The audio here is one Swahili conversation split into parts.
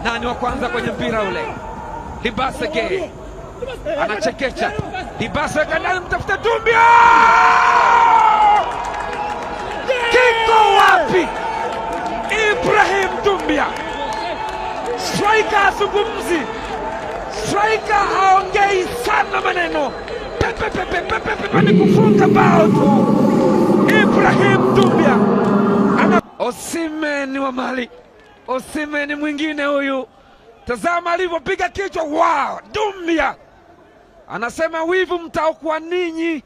Nani wa kwanza kwenye mpira ule? Libasse Gueye anachekecha. Libasse weka ndani, mtafuta Dumbia! Kiko wapi? Ibrahim Dumbia, striker azungumzi, striker haongei sana maneno, pepe pepe pepe pepe, ni kufunga bao tu. Ibrahim Dumbia ana Osimhen wa Mali, Osimhen mwingine huyu, tazama alivyopiga kichwa. Wow, Dumbia anasema wivu mtaokuwa ninyi,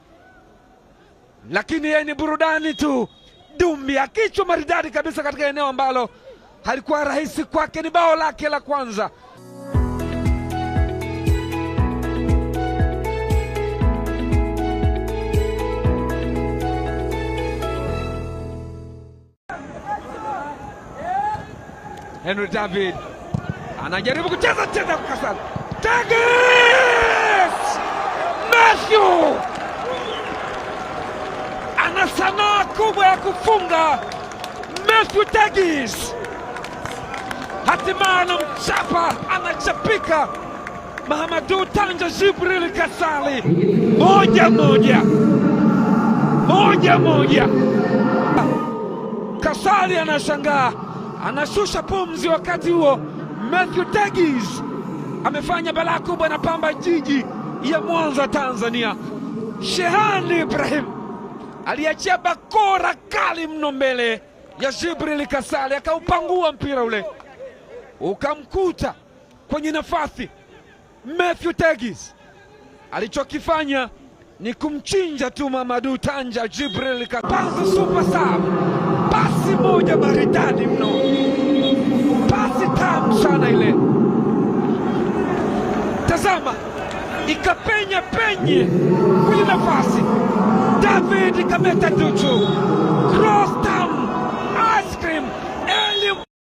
lakini yeye ni burudani tu. Dumbia kichwa maridadi kabisa katika eneo ambalo halikuwa rahisi kwake, ni bao lake la kwanza. Henry David anajaribu kucheza cheza kwa sana. Tegis Matthew ana sanaa kubwa ya kufunga. Matthew Tegis hatimaye anamchapa, anachapika Mahamadou Tanja Jibril Kasali, 1-1, 1-1. Kasali anashangaa, anashusha pumzi. Wakati huo Matthew Tegis amefanya balaa kubwa na Pamba Jiji ya Mwanza, Tanzania. Shehani Ibrahim aliachia bakora kali mno mbele ya Jibril Kasali, akaupangua mpira ule ukamkuta kwenye nafasi Matthew Tegis. Alichokifanya ni kumchinja tu Mamadou Tanja Jibril Kasali. Super sub, pasi moja maridadi mno, pasi tamu sana ile. Tazama, ikapenya penye kwenye nafasi. David Kameta Duchu cross.